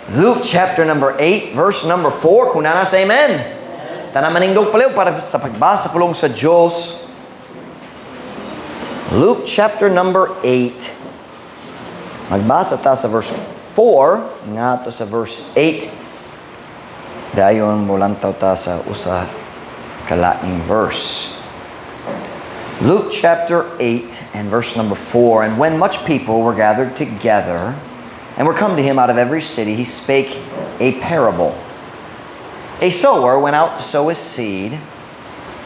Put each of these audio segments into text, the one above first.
Luke chapter number 8, verse number 4. Kung naa na, say amen. Tanan manindog palihog para sa pagbasa pulong sa Diyos. Luke chapter number 8. Magbasa ta sa verse 4 ngadto sa verse 8. Dayon mulantaw ta sa usa ka laing verse. Luke chapter 8 and verse number 4. "And when much people were gathered together and were come to him out of every city, he spake a parable. A sower went out to sow his seed,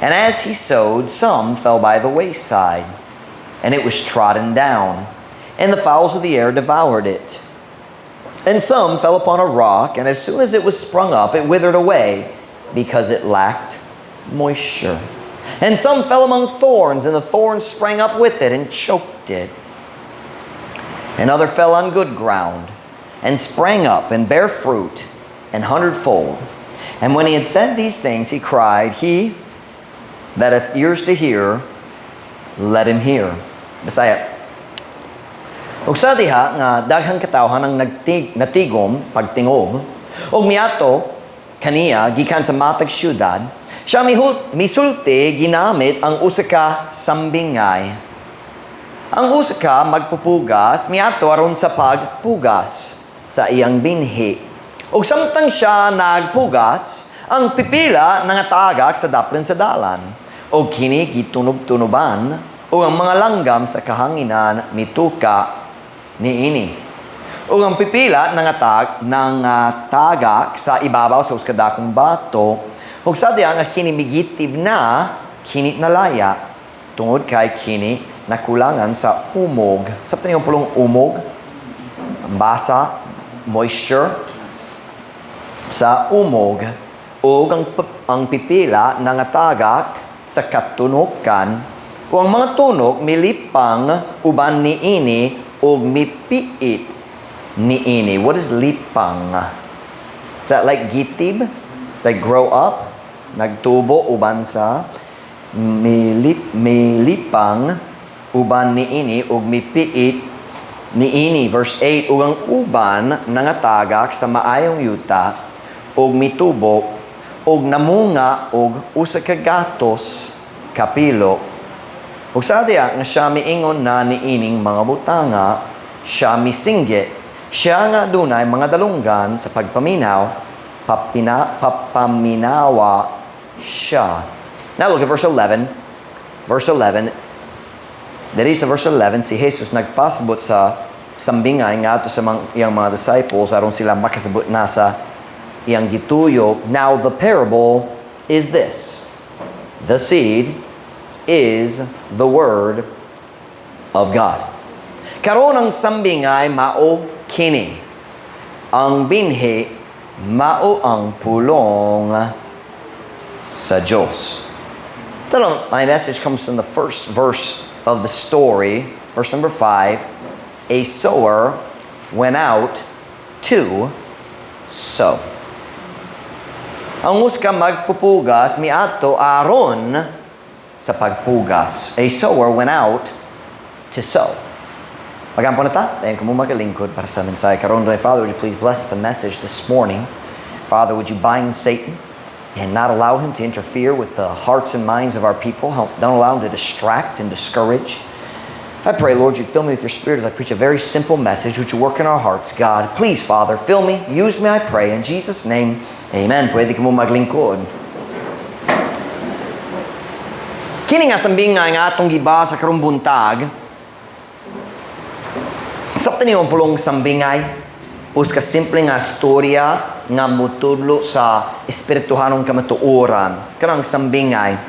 and as he sowed, some fell by the wayside, and it was trodden down, and the fowls of the air devoured it. And some fell upon a rock, and as soon as it was sprung up, it withered away, because it lacked moisture. And some fell among thorns, and the thorns sprang up with it and choked it. And other fell on good ground, and sprang up and bare fruit an hundredfold." And when he had said these things, he cried, "He that hath ears to hear, let him hear." Bisaya. "Ug sa diha nga daghang katawhan ang natigom pagtingob ug miadto kaniya gikan sa matag syudad, siya misulti ginamit ang usa ka sambingay. Ang usa ka magpupugas miadto aron sa pagpugas sa iyang binhi. Ug samtang siya nagpugas, ang pipila nangatagak sa daplin sa dalan. Ug kini gitunob-tunoban ug ang mga langgam sa kahanginan mituka niini. Ug ang pipila nangatagak sa ibabaw sa usa ka dakong bato. Ug sa diha nga kini migitib na, kini nalaya tungod kay kini nakulangan sa umog." Sa yung pulong umog, ang basa, moisture, sa umog. "Ug ang pipila nangatagak sa katunokan ug ang mga tunok milipang uban niini ug mipiit niini." What is lipang? Is that like gitib? It's like grow up? Nagtubo uban sa milipang uban niini ug mipiit niini. Verse 8, "Ug ang uban nangatagak sa maayong yuta ug mitubo ug namunga og 100 kapilo." Ug sa diha nga siya miingon na niining mga butanga, siya misinggit, "Siya nga dunay mga dalunggan sa pagpaminaw, papaminawa siya." Now look at verse 11. Verse 11. Diri sa verse 11, si Jesus nagpasabot sa sambingay ngadto sa iyang mga disciples aron sila makasabot na sa iyang gituyo. "Now the parable is this. The seed is the word of God." Karon ang sambingay mao kini. Ang binhi mao ang pulong sa Diyos. Tell my message comes from the first verse of the story, verse number 5. A sower went out to sow. Ang usa ka magpupugas miadto aron sa pagpugas. A sower went out to sow. Magampo na ta. Dayon kamo magalingkod para sa mensahe karon. Father, would you please bless the message this morning? Father, would you bind Satan and not allow him to interfere with the hearts and minds of our people? Don't allow him to distract and discourage. I pray, Lord, you'd fill me with your Spirit as I preach a very simple message. Would you work in our hearts, God? Please, Father, fill me, use me, I pray. In Jesus' name, amen. Pwede kamo maglingkod. Kini nga sambingay nga atong gibasa karong buntag, sabtan ninyo ang pulong sambingay, usa ka simple nga storya nga mutudlo sa espirituhanong kamatuoran. Kanang sambingay.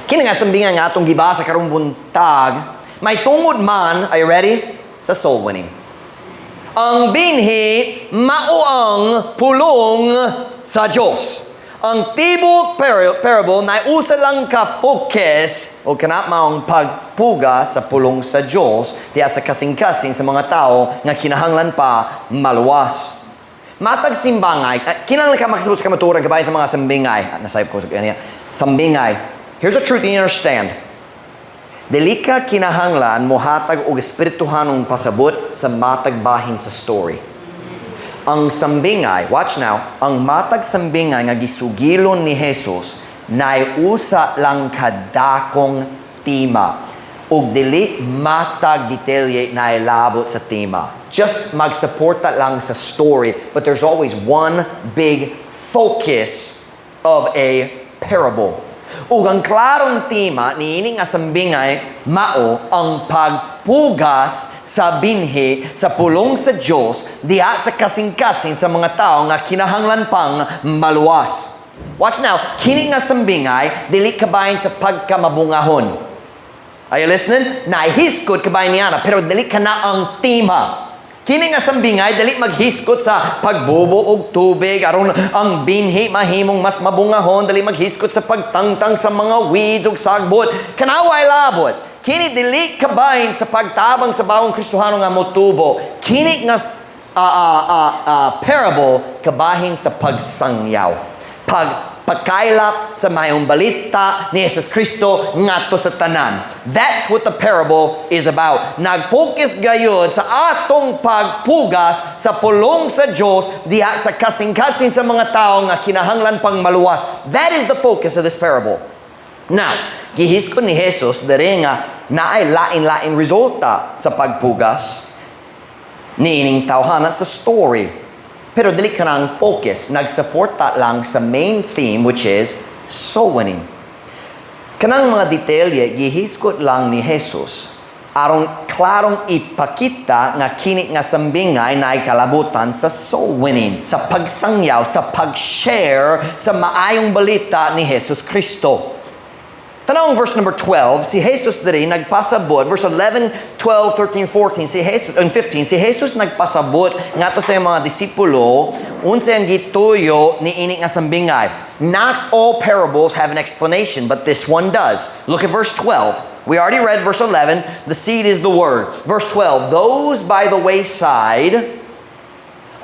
Kini nga sambingay nga atong gibasa karong buntag, may tungod man, are you ready? Sa soul winning. Ang binhi mao ang pulong sa Diyos. Ang tibok parable na usa lang ka focus o kana maong pagpuga sa pulong sa Diyos diya sa kasing-kasing sa mga tao nga kinahanglan pa maluwas. Matag simbangay, kinahanglan ka makasabot sa kamatuoran kabahin sa mga sambingay. Nasayop ko sa kanya. Sambingay. Here's a truth you understand. Dili ka kinahanglan mohatag og espirituhanong pasabot sa matag bahin sa story. Ang sambingay, watch now, ang matag sambingay nga gisugilon ni Jesus naay usa lang kadakong tema. Ug dili matag detalye na labot sa tema. Just magsuporta lang sa story, but there's always one big focus of a parable. Ug ang klarong tema niini nga sambingay mao ang pagpugas sa binhi sa pulong sa Dios diha sa kasing-kasing sa mga tao nga kinahanglan pang maluwas. Watch now, kini nga sambingay dili kabahin sa pagkamabungahon. Are you listening? Nahiskot kabahin niya na, pero dili kana ang tema. Kini nga sambingay dili maghisgot sa pagbubo og tubig aron ang binhi mahimong mas mabungahon, dili maghisgot sa pagtangtang sa mga weeds ug sagbot. Kana way labot. Kini dili kabahin sa pagtabang sa bagong Kristohano nga motubo. Kini nga parable kabahin sa pagsangyaw. Pagpakaylap sa maayong balita ni Jesus Kristo ngadto sa tanan. That's what the parable is about. Nagfocus gayud sa atong pagpugas sa pulong sa Dios diha sa kasing-kasing sa mga tao nga kinahanglan pang maluwas. That is the focus of this parable. Now, gihiskot ni Jesus diri nga naay lain-lain resulta sa pagpugas niining tawhana sa story. Pero dili ka ang focus, nagsuporta lang sa main theme, which is soul winning. Kanang mga detalye gihiskot lang ni Jesus aron klarong ipakita nga kini nga sambingay naay kalabutan sa soul winning, sa pagsangyaw, sa pag-share sa maayong balita ni Jesus Kristo. Tanong verse number 12, si Jesus diri nagpasabot, verse 11, 12, 13, 14, si Jesus, and 15, si Jesus nagpasabot ngadto sa mga disipulo, unsa ang gituyo ni ini nga sambingay. Not all parables have an explanation, but this one does. Look at verse 12. We already read verse 11, the seed is the word. Verse 12, those by the wayside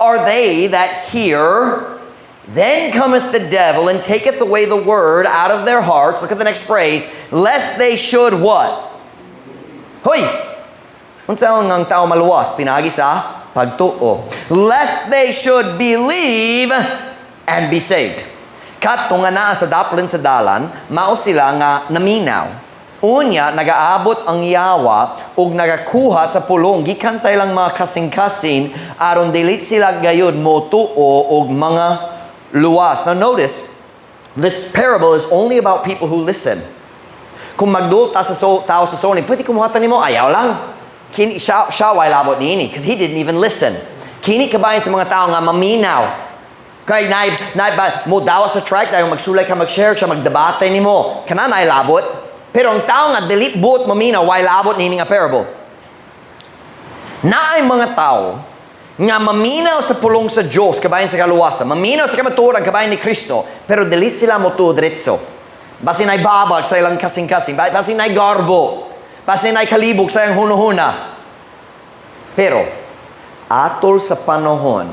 are they that hear. Then cometh the devil and taketh away the word out of their hearts. Look at the next phrase. Lest they should what? Hoy! Unsa ang tao maluwas? Pinagi sa pagtuo. Lest they should believe and be saved. Kato nga naa sa daplin sa dalan, mao sila nga naminaw. Unya, nagaabot ang yawa ug nagakuha sa pulong gikan sa ilang mga kasing-kasing aron dili sila gayud motuo og mga luwas. Now notice, this parable is only about people who listen. Kung magdulta sa tao sa soni, pwede kumuhatan nimo, ayaw lang. Kini, siya way labot niini because he didn't even listen. Kini kabahin sa mga tao nga maminaw. Kay nay ba, mo dawa sa track, dahil magsulay ka, mag-share siya, magdebate nimo. Kana nay labot. Pero ang tao nga dili buot maminaw, way labot niini nga parable. Naay mga tao nga maminaw sa pulong sa Diyos kabahin sa kaluwasan, maminaw sa kamatuoran kabahin ni Kristo, pero dili sila motuo diretso. Basin ay babag sa ilang kasing-kasing, basin ay garbo, basin ay kalibog sa ilang hunuhuna. Pero, atol sa panahon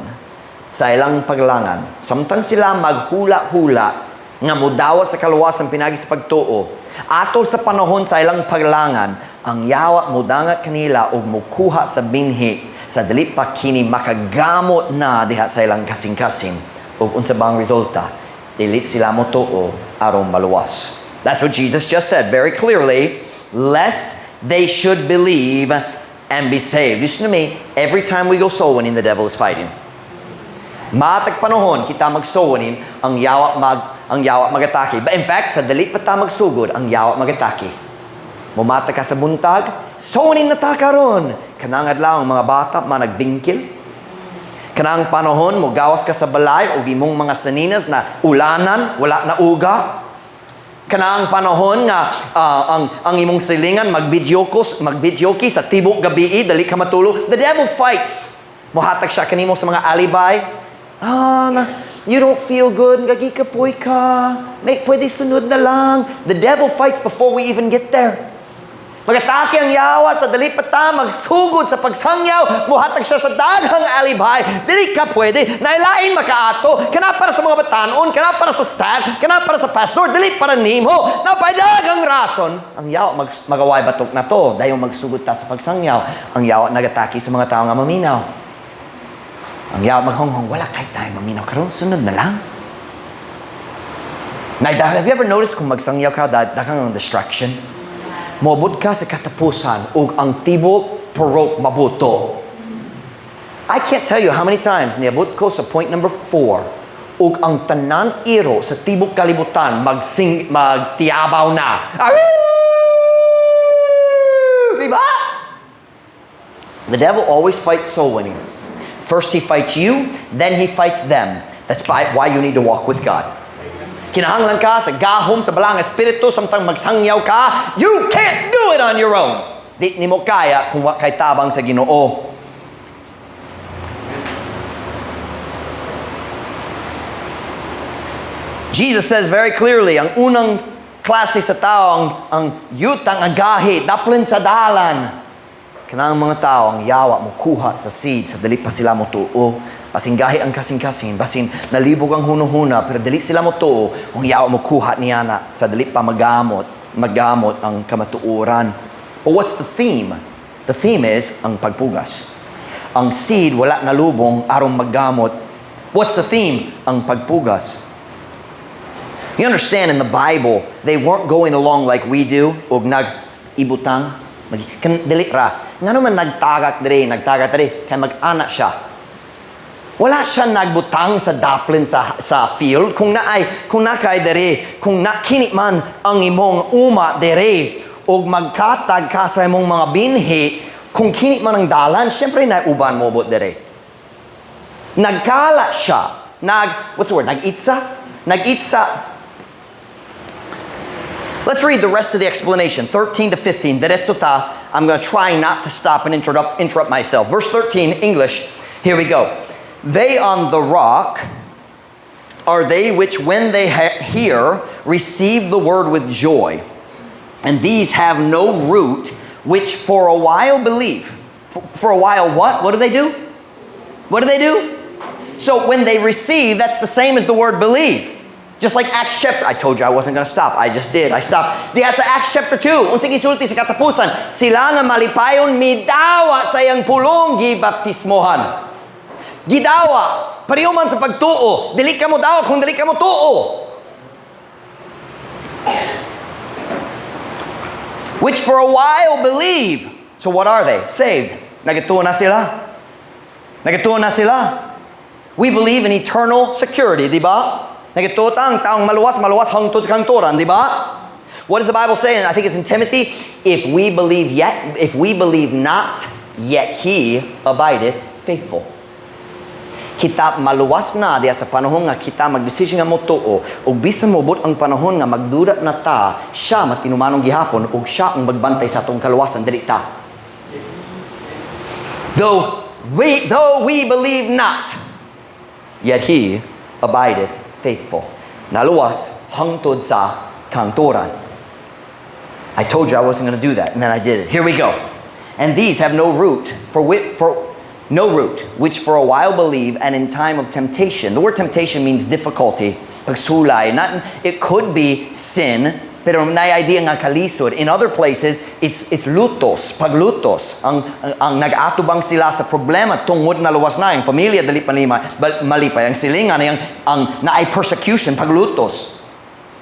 sa ilang paglangan, samtang sila maghula-hula nga mudawa sa kaluwasan pinagi sa pagtuo, atol sa panahon sa ilang paglangan, ang yawa mudangat kanila ug mukuha sa binhi sa dili pa kini makagamot na diha sa ilang kasing-kasing. Ug unsa bang resulta? Dili sila motuo aron maluwas. That's what Jesus just said very clearly, lest they should believe and be saved. Listen to me, every time we go soul winning, the devil is fighting. Matag panahon kita mag soul winning, ang yawa magatake. But in fact, sa dili pa ta magsugod, ang yawa magatake. Mumata ka sa buntag, soul winning na ta karon. Kanang adlaw ang mga bata managbingkil. Kanang panahon mo gawas ka sa balay og imong mga saninas na ulanan, wala na uga. Kanang panahon nga ang imong silingan magvideoke sa tibok gabi, dali ka matulog. The devil fights. Mohatag siya kanimo sa mga alibay. Ah, na, you don't feel good, gagikapoy ka. May pwede sunod na lang. The devil fights before we even get there. Magatake ang yawa sa dali pa ta magsugod sa pagsangyaw, muhatag siya sa daghang alibay. Dili ka pwede, nailain makaato, kana para sa mga batanon, kana para sa staff, kana para sa pastor, dili para nimo. Napay daghang rason. Ang yawa magaway batok na to, dayon magsugod ta sa pagsangyaw. Ang yawa nagatake sa mga tao nga maminaw. Ang yawa maghonghong, "Wala kay time maminaw karon, sunod na lang." Now, have you ever noticed kung magsangyaw ka, daghang ang distraction? Moabot ka sa katapusan ug ang tibok purok mabuto. I can't tell you how many times niabot ko sa point number 4 ug ang tanan iro sa tibok kalibutan magsing magtiabaw na. Aroo! Di ba? The devil always fights soul winning. First he fights you, then he fights them. That's why you need to walk with God. Kinahanglan ka sa gahom sa Balaang Espiritu samtang magsangyaw ka. You can't do it on your own. Di nimo kaya kung wa kay tabang sa Ginoo. Jesus says very clearly, ang unang klase sa tao, ang yutang agahi, daplin sa dalan. Kanang mga tao, ang yawa mo kuha sa seed, sa dili pa sila mo tuo. Basin gahi ang kasing-kasing, basin nalibog ang huno-huna, pero dili sila mo tuo, ang yawa mo kuha niya na sa dili pa magamot ang kamatuoran. But what's the theme? The theme is ang pagpugas. Ang seed wala nalubong aron magamot. What's the theme? Ang pagpugas. You understand, in the Bible, they weren't going along like we do, og nag-ibutang. Mag, kan, dili ra. Ngano man nagtagak diri, nagtagak diri, kay mag-ana siya. Wala siya nagbutang sa daplin sa field. Kung nakay diri, kung nakini man ang imong uma diri, og magkatag ka sa imong mga binhi, kung kini man ang dalan, syempre na uban mo bot diri. Nagkala siya. Nag, what's the word? Nag-itsa? Nag-itsa. Let's read the rest of the explanation, 13 to 15. Diretso ta. I'm going to try not to stop and interrupt myself. Verse 13, English. Here we go. They on the rock are they which when they hear, receive the word with joy. And these have no root, which for a while believe. For a while what? What do they do? What do they do? So when they receive, that's the same as the word believe. Just like Acts chapter, I told you I wasn't going to stop. I just did. I stopped. Diha sa Acts chapter 2, unsay gisulti sa katapusan, sila nga malipayon midawa sa iyang pulong gibaptismohan. Gidawa. Pareho man sa pagtuo. Dili ka mo dawa kung dili ka mo tuo. Which for a while believe. So what are they? Saved. Nagatuo na sila. Nagatuo na sila. We believe in eternal security, di ba? Nagatuo ta ang taong maluwas, maluwas hangtod sa kangturan, di ba? What does the Bible say? And I think it's in Timothy. If we believe yet, if we believe not, yet he abideth faithful. Kita maluwas na diya sa panahon nga kita magdesisyon nga motuo ug bisan moabot ang panahon nga magduda na ta, siya matinumanong gihapon ug siya ang magbantay sa atong kaluwasan, dili ta. Though we believe not, yet he abideth faithful. Naluwas hangtod sa kangturan. I told you I wasn't going to do that, and then I did it. Here we go. And these have no root, for no root, which for a while believe, and in time of temptation. The word temptation means difficulty, pagsulay. Not, it could be sin, pero naay idea nga kalisod. In other places, it's lutos, paglutos. Ang nag-atubang sila sa problema tungod na luwas na, ang pamilya dali pa nima, malipay, ang silingan, ang naay persecution, paglutos.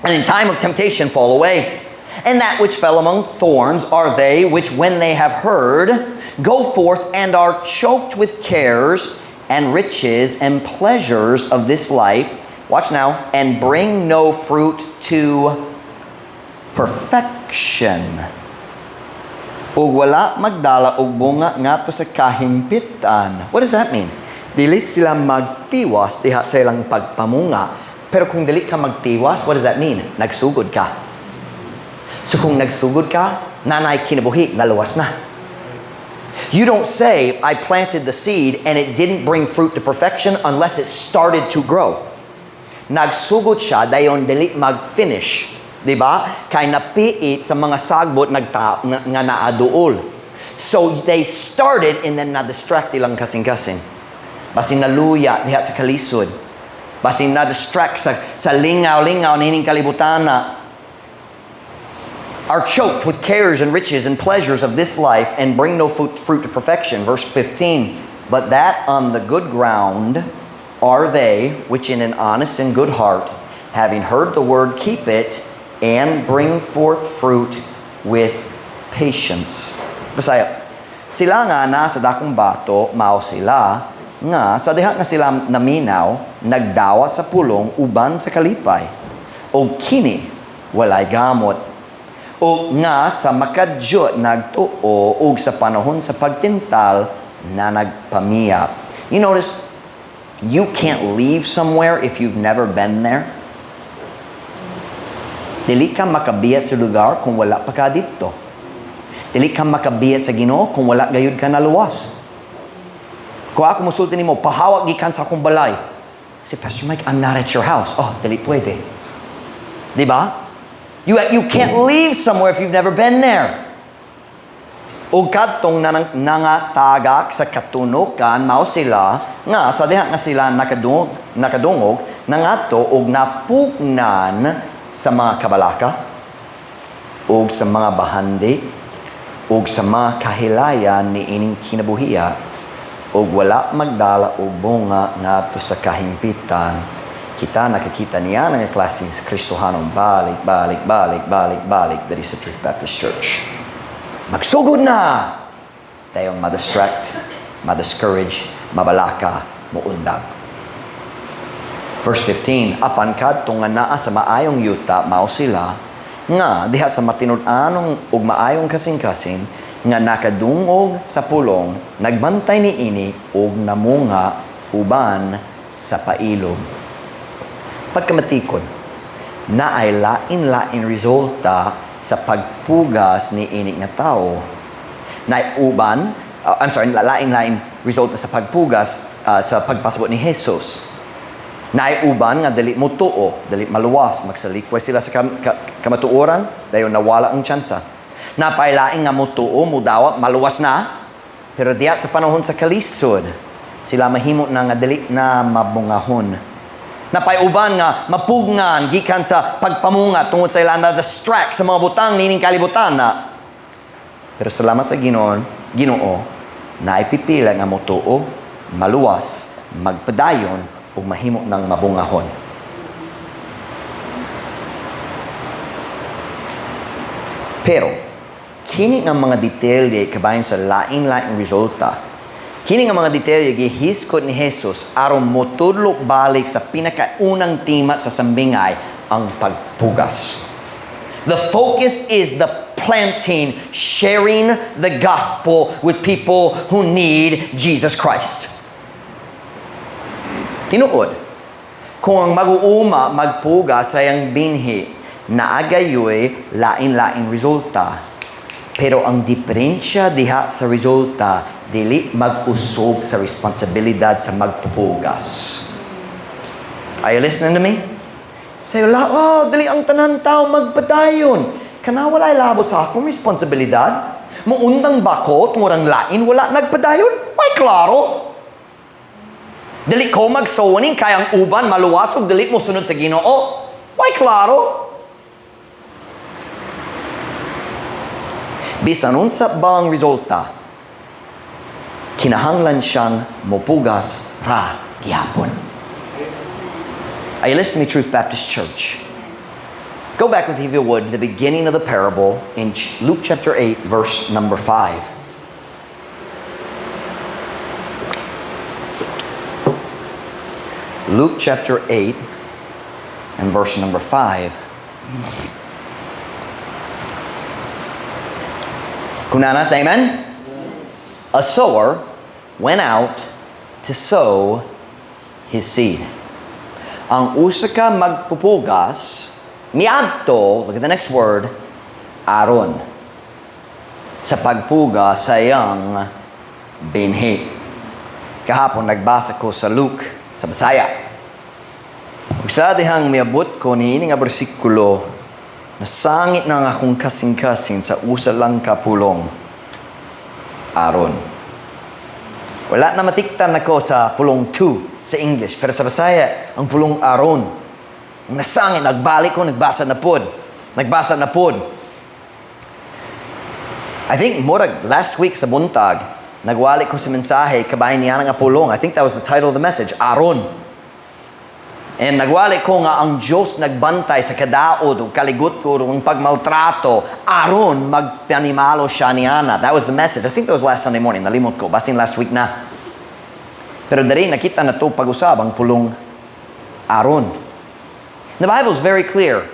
And in time of temptation fall away. And that which fell among thorns are they which when they have heard, go forth and are choked with cares and riches and pleasures of this life. Watch now. And bring no fruit to perfection. Ug wala magdala og bunga ngadto sa kahimpitan. What does that mean? Dili sila magtiwas diha sa ilang pagpamunga. Pero kung dili ka magtiwas, what does that mean? Nagsugod ka. So kung nagsugod ka, nanay kinabuhi, naluwas na. You don't say, "I planted the seed and it didn't bring fruit to perfection," unless it started to grow. Nagsugod siya, dayon dili mag-finish. Diba? Kay napiit sa mga sagbot nga naaduol. So they started and then na-distract ilang kasing-kasing. Basin naluya diha sa kalisod. Basin na-distract sa lingaw-lingaw nining kalibutana. Are choked with cares and riches and pleasures of this life and bring no fruit to perfection. Verse 15. "But that on the good ground are they which in an honest and good heart, having heard the word, keep it and bring forth fruit with patience." Bisaya. Sila nga nasa dakong bato, mao sila nga sa diha nga sila naminaw, nagdawat sa pulong uban sa kalipay. Og kini walay gamot. O nga sa makadyot nagtuo ug sa panahon sa pagtintal na nagpamiyap. You notice, you can't leave somewhere if you've never been there. Dili ka makabiya sa lugar kung wala pa ka didto. Dili ka makabiya sa Ginoo kung wala gayud ka naluwas. Kung ako musulti nimo, "Pahawa gikan sa akong balay." "Say, Pastor Mike, I'm not at your house." Oh, dili pwede. Di ba? You can't leave somewhere if you've never been there. O kadtong nangatagak sa katunukan, mao sila nga sa diha nga sila nakadungog nangadto og napugnan sa mga kabalaka ug sa mga bahandi ug sa mga kahilayan ni ining kinabuhia ug wala magdala og bunga ngadto sa kahimpitan. Kita nakakita niya nga klase sa Kristohanong balik, balik, balik, balik, balik diri sa Truth Baptist Church. Magsugod na! Dayon ma-distract, ma-discourage, mabalaka, muundang. Verse 15, apan kadto nga naa sa maayong yuta, mao sila nga diha sa matinud-anong ug maayong kasing-kasing nga nakadungog sa pulong, nagbantay niini ug namunga uban sa pailob. Pagkamatikod, naay lain-lain resulta sa pagpugas ni ini nga tao. Naay uban, I'm sorry, lain-lain resulta sa pagpugas sa pagpasabot ni Jesus. Naay uban nga dili mo tuo, dili maluwas, magsalikway sila sa kamatuoran, dayon nawala ang tsansa. Napay lain nga mo tuo, mudawa, maluwas na, pero diya sa panahon sa kalisod, sila mahimo na nga dili na mabungahon. Napay uban nga mapugngan gikan sa pagpamunga tungod sa ilang na distract sa mga butang nining kalibutan na. Pero salamat sa Ginoo, naay pipila nga motuo, maluwas, magpadayon ug mahimo ng mabungahon. Pero kini nga mga detalye kabahin sa lain-laing resulta. Kini nga mga detalye gihiskot ni Jesus aron motudlo balik sa pinakaunang tema sa sambingay, ang pagpugas. The focus is the planting, sharing the gospel with people who need Jesus Christ. Tinuod, kung ang mag-uuma magpuga sa iyang binhi, naagayoy lain-laing resulta. Pero ang diferensya diha sa resulta, dili mag-usob sa responsibilidad sa magpupugas. Are you listening to me? Say, "Oh, dili ang tanan tao magpadayon. Kana walay labot sa akong responsibilidad. Muundang ba ko tungod ang lain wala nagpadayon? Way klaro. Dili ko magsowaning kay ang uban maluwas ug dili mo sunod sa Ginoo. Way klaro." Bisan unsa bang resulta, kinahanglan siyang mopugas ra gihapon. Are you listening to me, Truth Baptist Church? Go back with me, if you would, to the beginning of the parable in Luke chapter 8, verse number 5. Luke chapter 8 and verse number 5. Kunanas, amen? A sower went out to sow his seed. Ang usa ka magpupugas, miadto, look at the next word, aron, sa pagpuga sa iyang binhi. Kahapon nagbasa ko sa Luke, sa Bisaya. Ug sa dihang miabot ko niini nga bersikulo, nasangit na ang akong kasing-kasing sa usa lang ka pulong, aron. Wala na matiktan ako sa pulong 2 sa English, pero sa Bisaya, ang pulong aron. Ang nasangit, nagbalik ko, nagbasa na pod. Nagbasa na pod. I think murag last week sa buntag, Nagwali ko sa mensahe, kabahin niya nga pulong. I think that was the title of the message, "Aron." And nagwali ko nga ang Diyos nagbantay sa kadaod o kaligot ko o pagmaltrato aron magpanimalo siya niana. That was the message. I think that was last Sunday morning. Nalimot ko. Basin last week na. Pero diri nakita na to pag-usab ang pulong "aron." The Bible is very clear.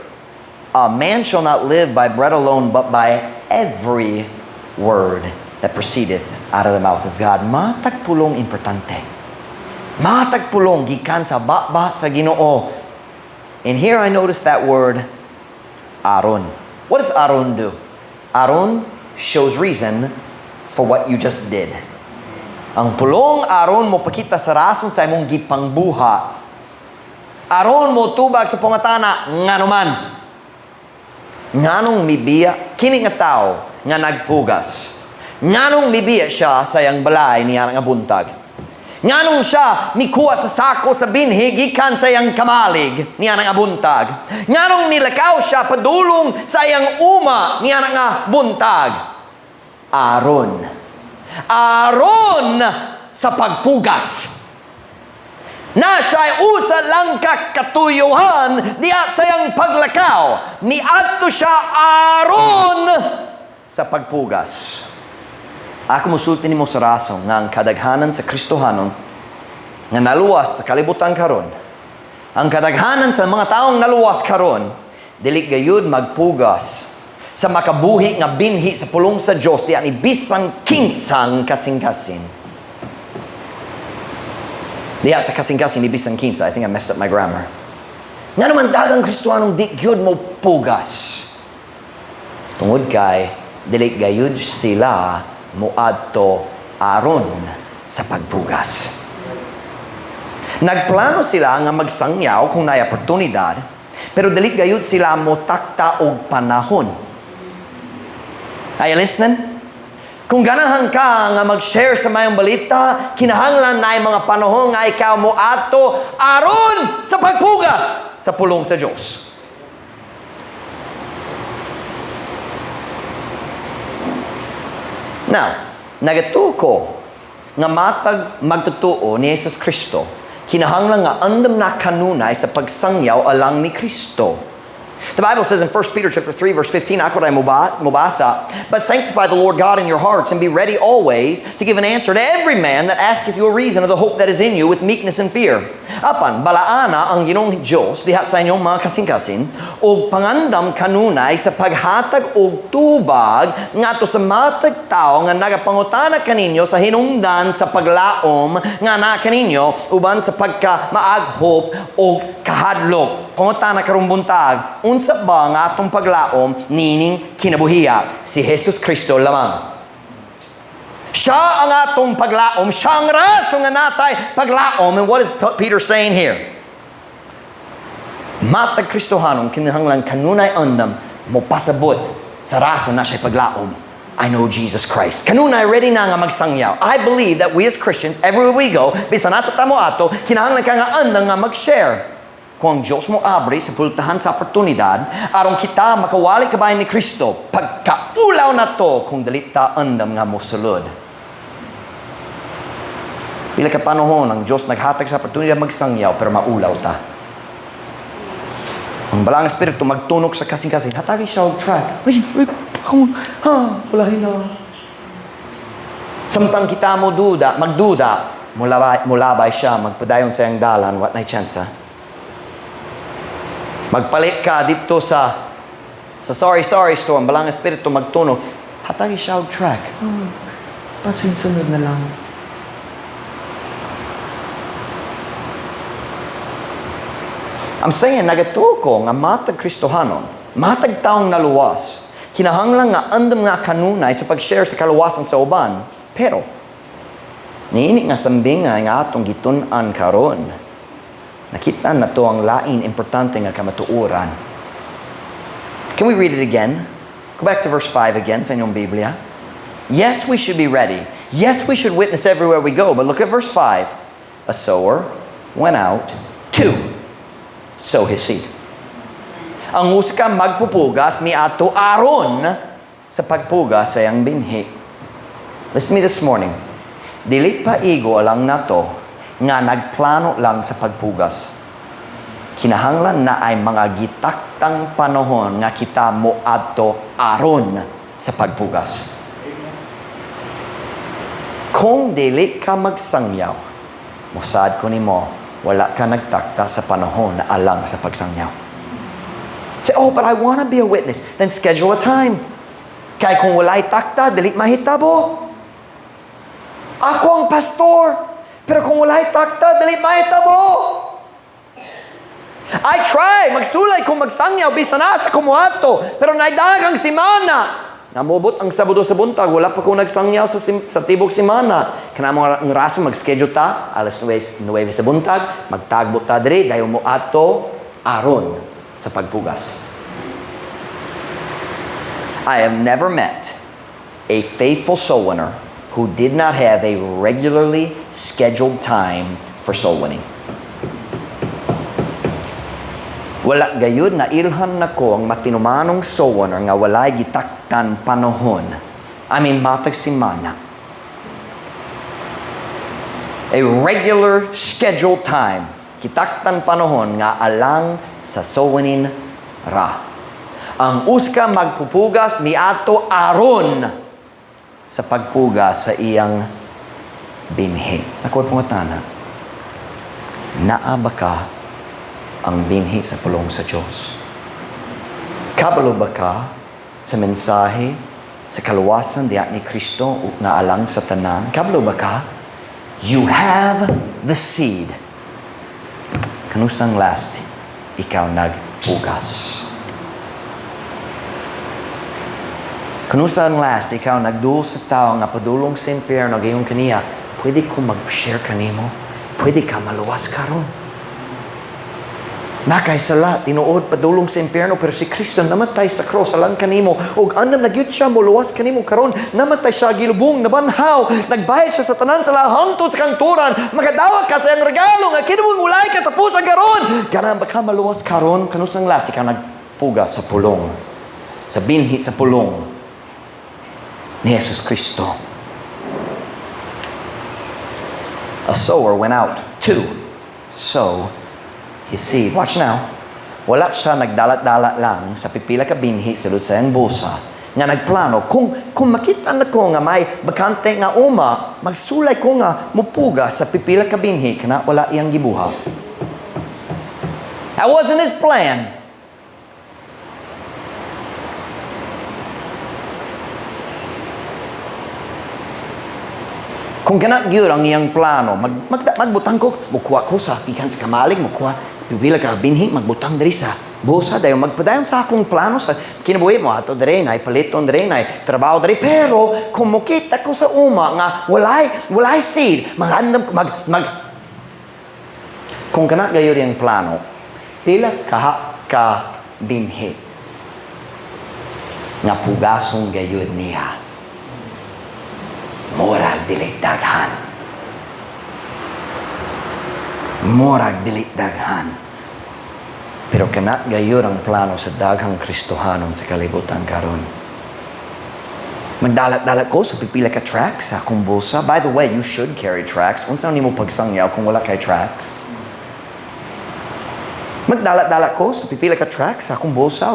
A man shall not live by bread alone, but by every word that proceedeth out of the mouth of God. Matag pulong importante. Matag pulong gikan sa baba sa Ginoo. And here I notice that word "aron." What does "aron" do? "Aron" shows reason for what you just did. Ang pulong "aron" mo pakita sa rason sa imong gipangbuhat. Aron mo tubag sa pangatana, nganuman. Nganong mibiya kini nga tao nga nagpugas? Nganong mibiya siya sa iyang balay niya nga buntag? Nganong siya mikuha sa sako sa binhi gikan sa iyang kamalig niya nga buntag? Nganong milakaw siya padulong sa iyang uma niya nga buntag? Aron. Aron sa pagpugas. Na siya'y usa lang ka katuyuhan niya sa iyang paglakaw. Niadto siya aron sa pagpugas. Ako musulti nimo sa rason nga ang kadaghanan sa Kristohanon nga naluwas sa kalibutan karon, ang kadaghanan sa mga taong naluwas karon, dili gayud magpugas sa makabuhi nga binhi sa pulong sa Dios diyan ni bisang kinsang kasing-kasing. Diya sa kasing-kasing ni bisang kinsa. I think I messed up my grammar. Nga naman daghang Kristohanong di gyud mo pugas? Tungod kay dili gayud sila muadto aron sa pagpugas. Nagplano sila nga magsangyaw kung naay oportunidad, pero dili gayud sila mo takta og panahon. Are you listening? Kung ganahan ka nga mag-share sa mayong balita, kinahanglan na mga panahon nga ikaw mo ato aron sa pagpugas sa pulong sa Diyos. Now, nagatuo ko nga matag magtotoo ni Jesus Kristo, kinahanglan nga andam na kanunay sa pagsangyaw alang ni Kristo. The Bible says in 1 Peter chapter 3 verse 15, ako ray mobasa, "But sanctify the Lord God in your hearts, and be ready always to give an answer to every man that asketh you a reason of the hope that is in you with meekness and fear." Apan, balaana ang Ginoong Diyos diha sa inyong mga kasing-kasing, ug pangandam kanunay sa paghatag og tubag ngadto sa matag tawo nga nagapangutana kaninyo sa hinungdan sa paglaom nga naa kaninyo uban sa pagka maaghop og kahadlok. Pangutana karong buntag, unsa ba ang atong paglaom nining kinabuhiya? Si Jesus Kristo lamang. Siya ang atong paglaom, siya ang rason nga natay paglaom. And what is Peter saying here? Matag Kristohanon kinahanglan kanunay andam mo pasabot sa rason na siya paglaom. I know Jesus Christ. Kanunay ready na nga magsangyaw. I believe that we as Christians, everywhere we go, bisan asa ta mo ato, kinahanglan ka nga andam nga mag-share. Kung ang Diyos mo abri sa pultahan sa oportunidad, aron kita makawali kabahin ni Kristo, pagkaulaw na to kung dili ta andam nga mosulod. Pila ka panahon ang Diyos naghatag sa oportunidad magsangyaw, pero maulaw ta. Ang Balaang Espiritu magtunok sa kasing-kasing, hatagi siya og tract. Ay, ay, ako, ha, wala na. Samtang kita mo duda, magduda, mulabay siya, magpadayon sa iyang dalan, what na chance. Magpalit ka dito sa sari-sari store, ang Balaang Espiritu magtunok, hatagi siya og tract. Oh, basin sunod na lang. I'm saying, nagatuo ko nga matag Kristohanon, matag taong naluwas, kinahanglan nga andam nga kanunay sa pag-share sa kaluwasan sa uban, pero, niini nga sambinga nga atong gitun-an karon, nakita na to ang lain importante nga kamatuoran. Can we read it again? Go back to verse 5 again sa inyong Biblia. Yes, we should be ready. Yes, we should witness everywhere we go. But look at verse 5. A sower went out to sow his seed. Ang usa ka magpupugas miadto aron sa pagpugas sa iyang binhi. Listen to me this morning. Dili pa igo alang nato nga nagplano lang sa pagpugas. Kinahanglan na ay mga gitaktang panahon nga kita moadto aron sa pagpugas. Kung dili ka magsangyaw, musad ko nimo, wala ka nagtakta sa panahon na alang sa pagsangyaw. Say, "Oh, but I wanna be a witness." Then schedule a time. Kay kung walay takta, dili mahitabo. Ako ang pastor. Pero kung walay takta, dili mahitabo. I try, magsulay kung magsangyaw, bisan asa ko moadto. Pero naidagang simana. Namubot ang Sabado sa buntag, wala pa ko nagsangyaw sa tibok simana. Kana mga ang rason, mag-schedule ta, alas 9, 9 sa buntag, magtagbot ta diri, dayon mo ato aron sa pagpugas. I have never met a faithful soul winner who did not have a regularly scheduled time for soul winning. Wala gayud na ilhan nako ang matinumanong soul winner nga walay gitaktan panahon. I mean, matag simana. A regular scheduled time. Gitaktan panahon nga alang sa soul winning ra. Ang usa ka magpupugas miadto aron sa pagpugas sa iyang binhi. Ako pangatana, naa ba ka ang binhi sa pulong sa Diyos? Kabalo ba ka sa mensahe sa kaluwasan diya ni Kristo nga alang sa tanan? Kabalo ba ka? You have the seed. Kanusang last ikaw nagpugas? Kanusang last ikaw nagduol sa tao nga padulong sa impyerno gayon kaniya, "Pwede ko mag-share kanimo? Pwede ka maluwas karon. Naa kay sala, tinuod padulong sa impyerno, pero si Kristo namatay sa cross alang kanimo ug andam na gyud siya moluwas kanimo karon. Namatay siya, gilubong, nabanhaw, nagbayad siya sa tanan sala hangtod sa kangturan. Makadawat ka sa iyang regalo nga kinabuhing walay katapusan karon. Ganahan ba ka maluwas karon?" Kanusang last ikaw nagpugas sa pulong, sa binhi sa pulong ni Jesus Kristo? A sower went out to sow his seed. Watch now. Wala siya nagdalat-dalat lang sa pipila ka binhi sa sa iyang bulsa nga nagplano kung makita na ko nga may bakante nga uma, magsulay ko nga mupuga sa pipila ka binhi. Kana wala iyang gibuhat. That wasn't his plan. Kung kana gyud ang iyang plano, magbutang ko, mukuha ko sa gikan sa kamalig, mukuha pipila ka binhi, magbutang diri sa bulsa, dayon magpadayon sa akong plano sa kinabuhi mo ato diri, nay paliton diri, nay trabaho diri. Pero kung mokita ko sa uma nga walay seed, magandam mag mag kung kana gayud iyang plano, pila ka binhi nga pugason gayud niya? Murag dili daghan. Murag dili daghan. Pero kana gayud ang plano sa daghang Kristohanon sa kalibutan karon. Magdalat-dalat ko sa pipila ka tracts sa akong bulsa. By the way, you should carry tracts. Unsa nimo pagsangyaw kung wala kay tracts? Magdalat-dalat ko sa pipila ka tracts sa akong bulsa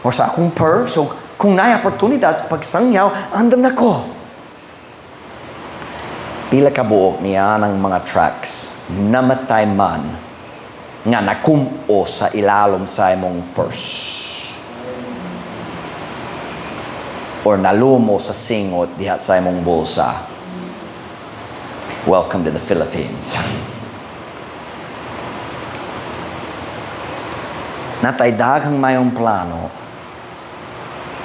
or sa akong purse. O kung naay oportunidad sa pagsangyaw, andam na ko. Pila ka buok niya ng mga tracts namatay man nga nakum-o sa ilalom sa imong purse or nalumo sa singot diha sa imong bulsa? Welcome to the Philippines. Natay daghang mayong plano,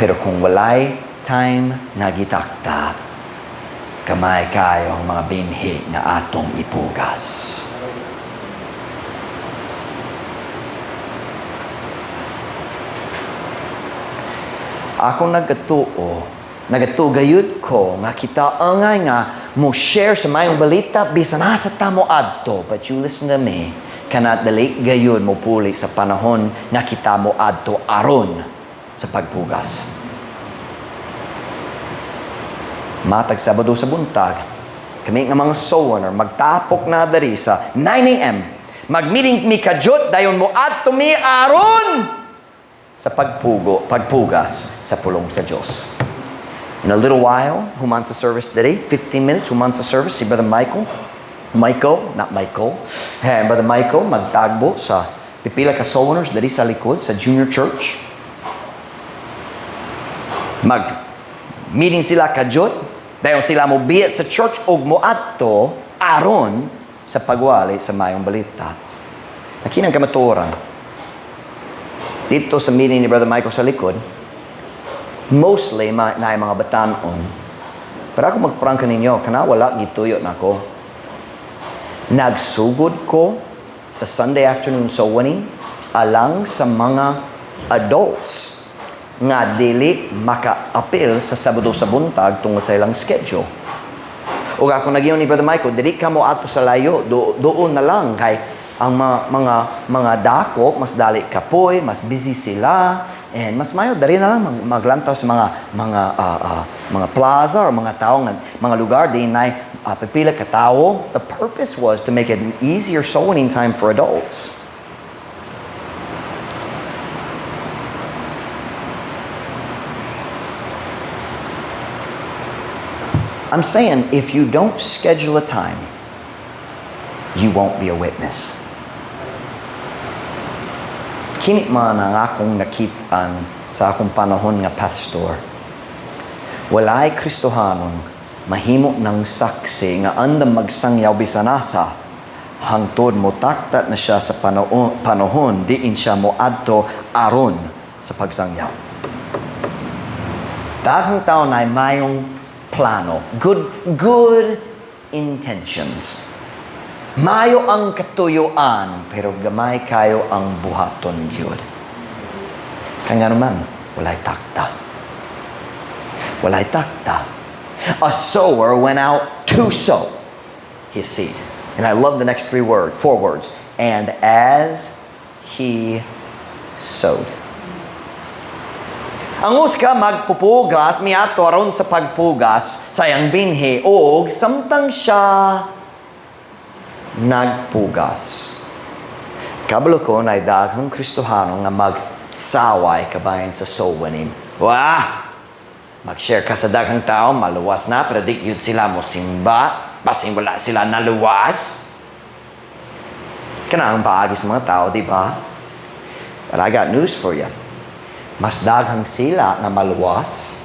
pero kung walay time nga gitakta, kamay kayo ang mga binhi nga atong ipugas. Ako nagatuo, nagatuo gayud ko nga kita angay nga mo share sa mayong balita bisan asa ta mo adto. But you listen to me, kana dali gayud mo puli sa panahon nga kita mo adto aron sa pagpugas. Matag Sabado sa buntag, Kami nga mga soul winner, magtapok na dari sa 9 a.m. Mag-meeting mi kadyot, dayon mo adto mi aron sa pagpugas sa pulong sa Diyos. In a little while, human sa service today, 15 minutes, human sa service, si Brother Michael, Michael, not Michael, eh, Brother Michael, magtagbo sa pipila ka soul winners diri sa likod, sa junior church. Mag-meeting sila kadyot, dayon sila mo biya sa church og moadto aron sa pagwali sa mayong balita. Nakinang kamatuoran. Dito sa meeting ni Brother Michael sa likod, mostly na mga batanon. Pero ako magprangka ninyo, kana wala gituyo nako. Nagsugod ko sa Sunday afternoon soul winning alang sa mga adults nga dili maka-apil sa Sabado sa buntag tungod sa ilang schedule. Ug ako nagyon ni Brother Michael, dili ka mo ato sa layo, doon na lang kay ang mga dako mas dali kapoy, mas busy sila, and mas mayo dali na lang maglantaw sa mga plaza or mga tao nga mga lugar di nay pipila ka tawo. The purpose was to make it an easier soul winning time for adults. I'm saying if you don't schedule a time, you won't be a witness. Kini man ang akong nakit-an sa akong panahon nga pastor. Walay Kristohanon mahimo ng saksi nga andam magsangyaw bisan asa hangtod mo taktat na siya sa panahon diin siya moadto aron sa pagsangyaw. Daghang tawo na mayong plano, good intentions. Mayo ang katuyuan, pero gamay kayo ang buhaton gyud. Kaya nga naman, walay takta. Walay takta. A sower went out to sow his seed. And I love the next three words, four words. And as he sowed. Ang usa magpupugas, miadto aron sa pagpugas sa iyang binhi, og samtang siya nagpugas. Kabalo ko na daghang Kristohano nga magsaway kabahin sa soul winning. Wah! Mag-share ka sa daghang tao, maluwas na, pero di yun sila mo simba, basin wala sila naluwas. Kanang paagi sa mga tao, di ba? But I got news for you. Mas daghang sila nga maluwas.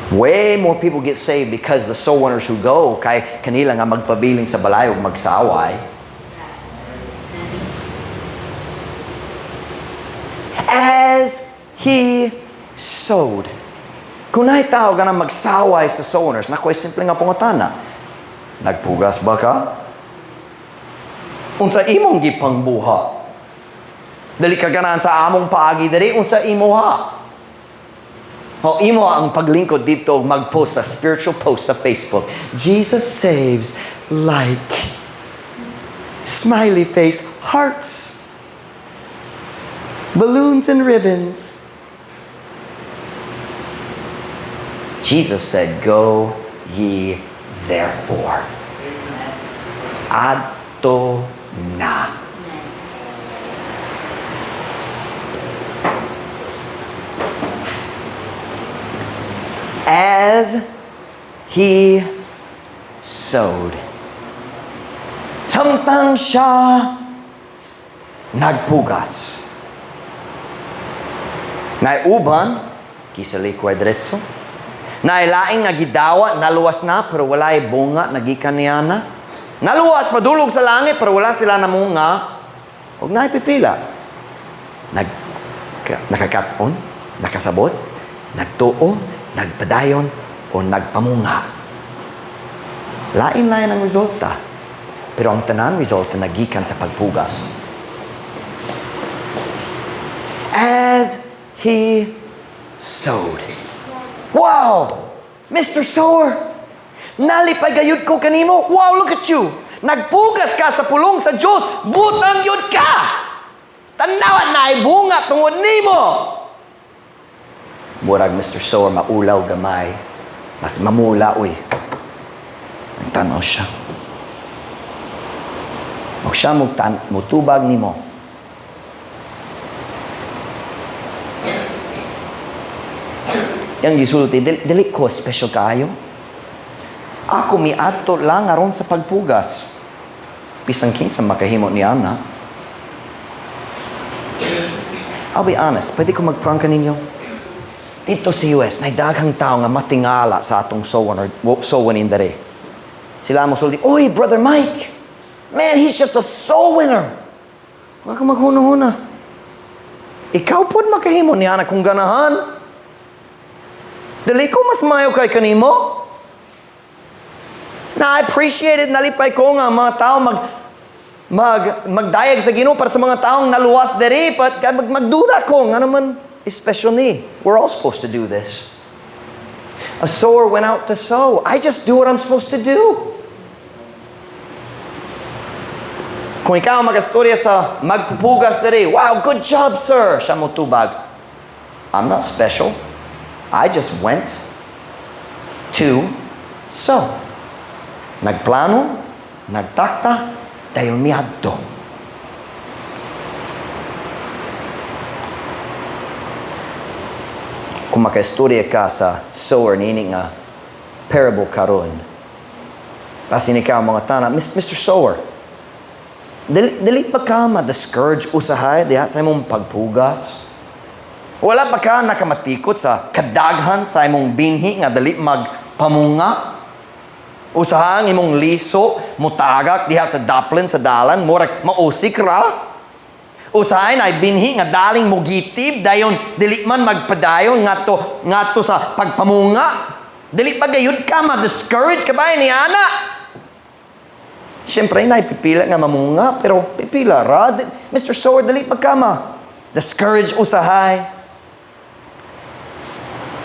Way more people get saved because the soul winners who go kay kanila nga magpabiling sa balay ug magsaway. As he sowed. Kung naay tao ganang magsaway sa soul winners, nakoy simple nga pangutana. Nagpugas ba ka? Unsa imong gipangbuhat? Dali ka ganahan sa among paagi diri, unsa imo ha? O imo ang paglingkod dito mag-post sa spiritual post sa Facebook. Jesus saves, like, smiley face, hearts, balloons and ribbons. Jesus said, "Go ye therefore." Adto na. As he sowed. Samtang siya nagpugas. Naay uban, kisalikway diretso. Naay laing nga gidawa, naluwas na, pero walay bunga, nagikan niya na. Naluwas, padulog sa langit, pero wala sila namunga. Huwag na ipipila. Nakakaton, nakasabot, nagtuo, nagpadayon, o nagpamunga. Lain-lain ang resulta. Pero ang tanan resulta nagikan sa pagpugas. As he sowed. Wow! Mr. Sower, nalipay gayud ko kanimo. Wow, look at you! Nagpugas ka sa pulong sa Diyos. Butang yun ka! Tanawan na ay bunga tungod nimo. Murag Mr. Sower, maulaw gamay. Mas mamula, uy. Tanaw siya. Ug siya mutubag nimo. Yang gisulti, dili ko special kaayo. Ako miadto lang aron sa pagpugas. Bisan kinsa makahimo ni ana. I'll be honest, pwede ko magprangka ninyo? Dito sa US, may daghang tao nga matingala sa atong sowan or soul winning dere. Sila mo sulti, "Oy, Brother Mike! Man, he's just a soul winner." Wa ka maghuna-huna. Ikaw pod makahimo ni ana kung ganahan. Dili ko mas mayo kay kanimo. Na I appreciate it, nalipay ko nga mga tao magdayag sa Ginoo para sa mga taong naluwas diri, but magduda ko nga naman special ni. We're all supposed to do this. A sower went out to sow. I just do what I'm supposed to do. Kung ikaw magastorya sa magpupugas diri, "Wow, good job, sir." Siya mo tubag, "I'm not special. I just went to sow." Nagplano, nagtakta, dayon miadto. Kung makaistorya ka sa sower nini nga parable karon, basin ikaw mga tana, "Mr. Sower, dili pa ka ma-discourage usahay diha sa imong pagpugas? Wala pa ka nakamatikot sa kadaghan sa imong binhi nga dali magpamunga? Usahay ang imong liso mutagak diha sa daplin sa dalan, murag mausik ra? Usahay na binhi nga daling mugitib dayon dili man magpadayon ngadto sa pagpamunga? Dili pa gayud ka ma-discourage ka ba ni ana?" Siyempre, naipipila nga mamunga, pero pipila ra. "Mr. Sower, dili pa ka ma-discourage usahay?"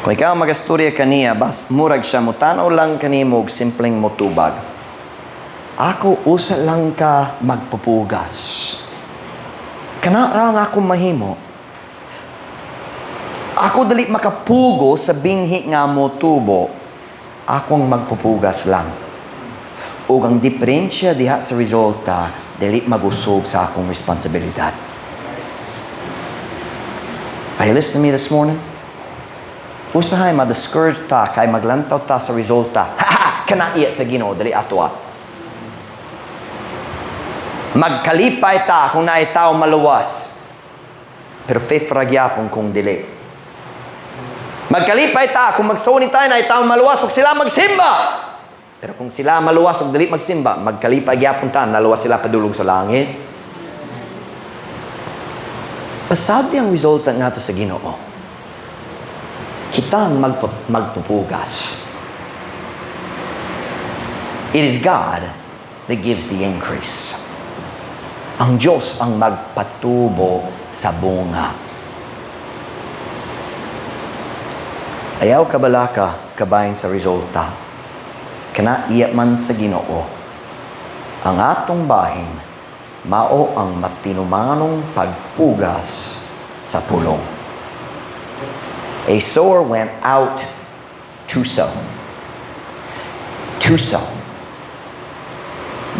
Kung ikaw magastorya kaniya, bas, murag siya, mutanaw lang kanimo og simpleng motubag, "Ako usa lang ka magpupugas. Kana ra ang akong mahimo. Ako dali makapugo sa binhi nga motubo. Akong magpupugas lang. Ug ang diferensya diha sa resulta, dili magusog sa akong responsibilidad." Are you listening to me this morning? Usahay ma-discourage ta kay maglantaw ta sa resulta. "Ha ha, kana iya sa Ginoo, dali ato ah." Magkalipay ta kung naay tao maluwas. Pero faith ra gyapon kung dili. Magkalipay ta kung magsuni tayo naay tao maluwas ug sila magsimba. Pero kung sila maluwas ug dili magsimba, magkalipay gyapon ta naluwas sila padulong sa langit. Pasabdi ang resulta ngadto sa Ginoo. Kita ang magpupugas. It is God that gives the increase. Ang Diyos ang magpatubo sa bunga. Ayaw kabalaka kabahin sa resulta. Kana iya man sa Ginoo. Ang atong bahin, mao ang matinumanong pagpugas sa pulong. A sower went out to sow. To sow.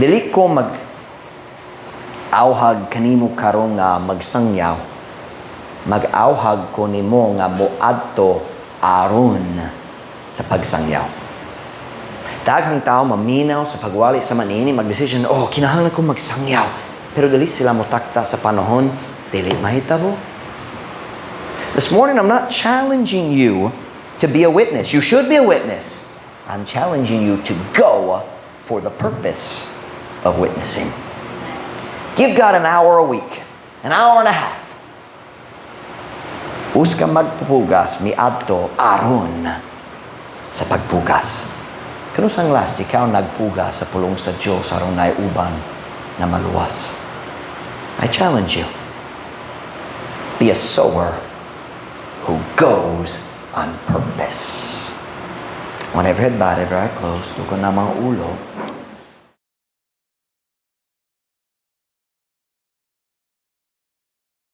Dili ko mag auhag kanimo karon nga magsangyaw. Mag-auhag ko nimo nga moadto aron sa pagsangyaw. Daghang tao maminaw sa pagwali sa manini, magdesisyon, "Oh, kinahanglan ko magsangyaw." Pero dili sila motakta sa panahon, dili mahitabo. This morning, I'm not challenging you to be a witness. You should be a witness. I'm challenging you to go for the purpose of witnessing. Give God an hour a week, an hour and a half. Usa ka magpupugas, miadto aron sa pagpugas. Kanusang last, ikaw nagpugas sa pulong sa Diyos aron naay uban na maluwas? I challenge you. Be a sower who goes on purpose. When every head bowed, every eye closed, duko na mga ulo.